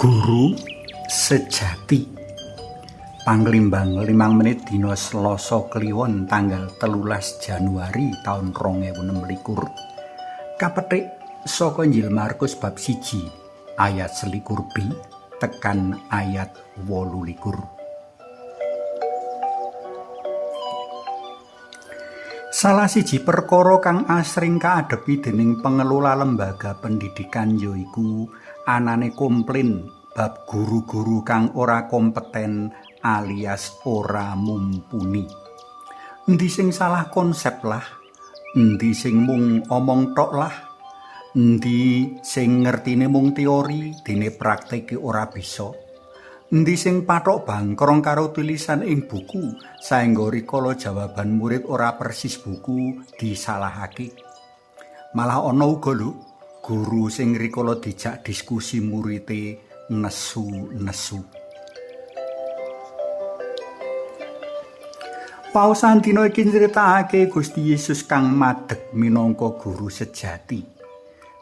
Guru Sejati. Panglimbang 5 menit dina Selasa Kliwon tanggal 13 Januari taun 2026. Kapethik saka Injil Markus bab 1 ayat 21b tekan ayat 28. Salah siji perkara kang asring kaadhepi dening pengelola lembaga pendidikan yaiku anane komplain bab guru-guru kang ora kompeten alias ora mumpuni. Endi sing salah konsep lah, endi sing mung omong tok lah, endi sing ngertine mung teori dene prakteke ora bisa. Endi sing pathok bangkrong karo tulisan ing buku saengga rikala jawaban murid ora persis buku disalahake. Malah ana uga lho guru sing rikala dijak diskusi murite nesu-nesu. Paosan dina iki nyritakake Gusti Yesus kang madeg minangka guru sejati.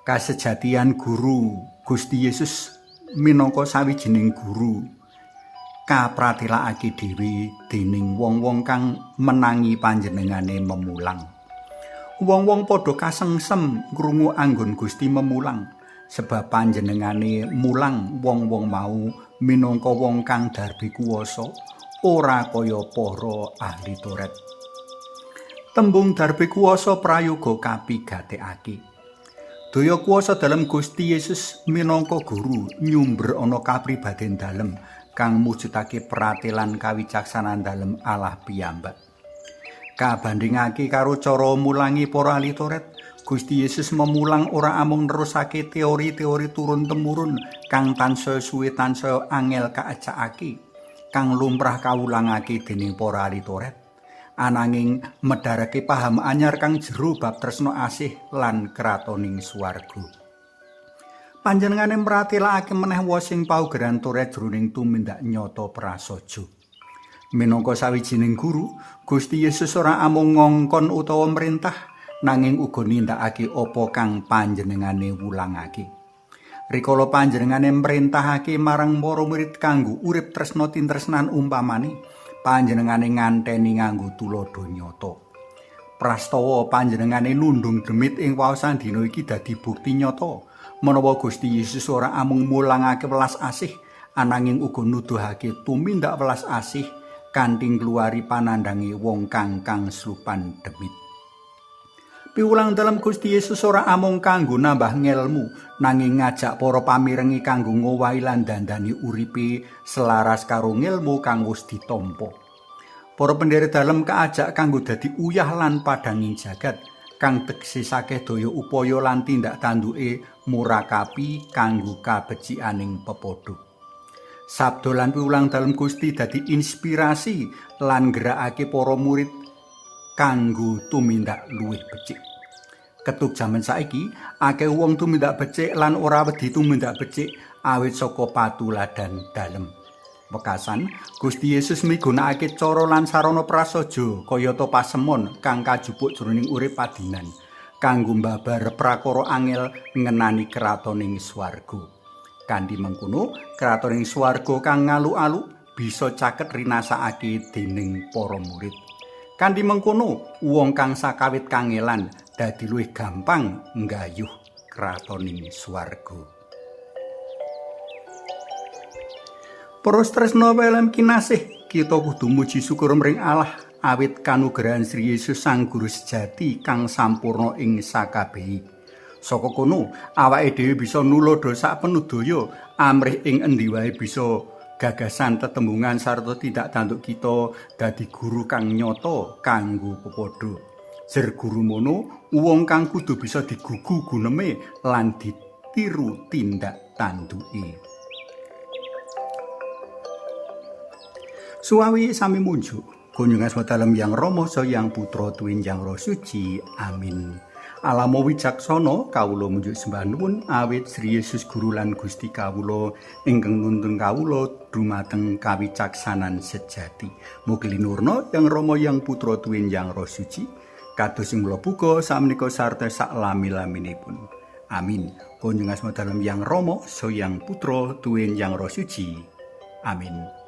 Kasejatian guru Gusti Yesus minangka sawijining guru kapratelakake dhewe dening wong-wong kang menangi panjenengane memulang. Wong-wong padha kasengsem ngrungu anggon Gusti memulang, sebab panjenengane mulang wong-wong mau minangka wong kang darbi kuwasa, ora kaya para ahli Taurat. Tembung darbi kuwasa prayoga kapigatekake. Daya kuwasa dalem Gusti Yesus minangka guru nyumber ana kapribaden dalem kang mujudake pratelan kawicaksanan dalem Allah piyambak. Kabandhingake karo cara mulangi para ahli Taurat, Gusti Yesus memulang ora amung nerusake teori-teori turun-temurun kang tansaya suwe tansaya angel kaecakake, kang lumrah kawulangake dening para ahli Taurat, ananging medharake paham anyar kang jero bab tresna asih lan kratoning swarga. Panjenengane mratelakake meneh wosing paugeran Taurat jroning tumindak nyata prasaja. Minangka sawijining guru, Gusti Yesus ora amung ngongkon utawa merintah, nanging uga nindakake apa kang panjenengane wulangake. Rikala panjenengane merintahake marang para murid kanggo urip tresna tintresnan umpamane, panjenengane nganteni nganggo tuladha nyata. Prastawa panjenengane nundung demit ing waosan dina iki dadi bukti nyata menawa Gusti Yesus ora amung mulangake welas asih, ananging uga nuduhake tumindak welas asih kanthi ngluwari panandange wong kang slupan demit. Piwulang dalem Gusti Yesus ora amung kanggo nambah ngelmu, nanging ngajak para pamirengi kanggo ngowahi lan dandani uripe selaras karo ngelmu kang wis ditampa. Para pendherek dalem kaajak kanggo dadi uyah lan padhanging jagat, kang tegese sakeh daya upaya lan tindak tanduke murakapi kanggo kabecikaning pepadha. Sabda lan piwulang dalem Gusti dadi inspirasi lan nggerakake para murid kanggo tumindak luwih becik. Ketuk jaman saiki, akeh wong tumindak becik lan ora wedi tumindak becik awit saka patuladan dalem. Wekasan, Gusti Yesus migunakake cara lan sarana prasaja kayata pasemon kang kajupuk jroning urip padinan kanggo mbabar prakara angel ngenani kratoning swarga. Kanthi mengkono, kratoning swarga kang ngalu-alu bisa caket rinasakake dening para murid. Kanthi mengkono, wong kang sakawit kangelan dadi luwih gampang nggayuh kratoning swarga. Para tresna welem kinasih, kita kudu muji syukur mring Allah awit kanugrahan Sri Yesus Sang Guru sejati kang sampurna ing sakabehi. Saka kono, awake dhewe bisa nuladha sapenudaya amrih ing endi wae bisa gagasan tetembungan sarta tindak tanduk kita dadi guru kang nyata kanggo pepadha. Jer guru mono wong kang kudu bisa digugu guneme lan ditiru tindak tanduke. Suwawi sami munjuk, kunjungan asma dalem Yang Rama Sang Putra tuwin Yang Roh Suci. Amin. Alamo wicaksana kawula munjuk sembah nuwun awit Sri Yesus Guru lan Gusti kawula ingkang nuntun kawula dumateng kawicaksanan sejati. Mugi linurna Yang Rama Yang Putra tuwin Yang Roh Suci kados ing mula buka samenika sarta sak lami-laminipun. Amin. Kunjung asma dalem Yang Rama, Yang Putra, Tuwin Yang Roh Suci. Amin.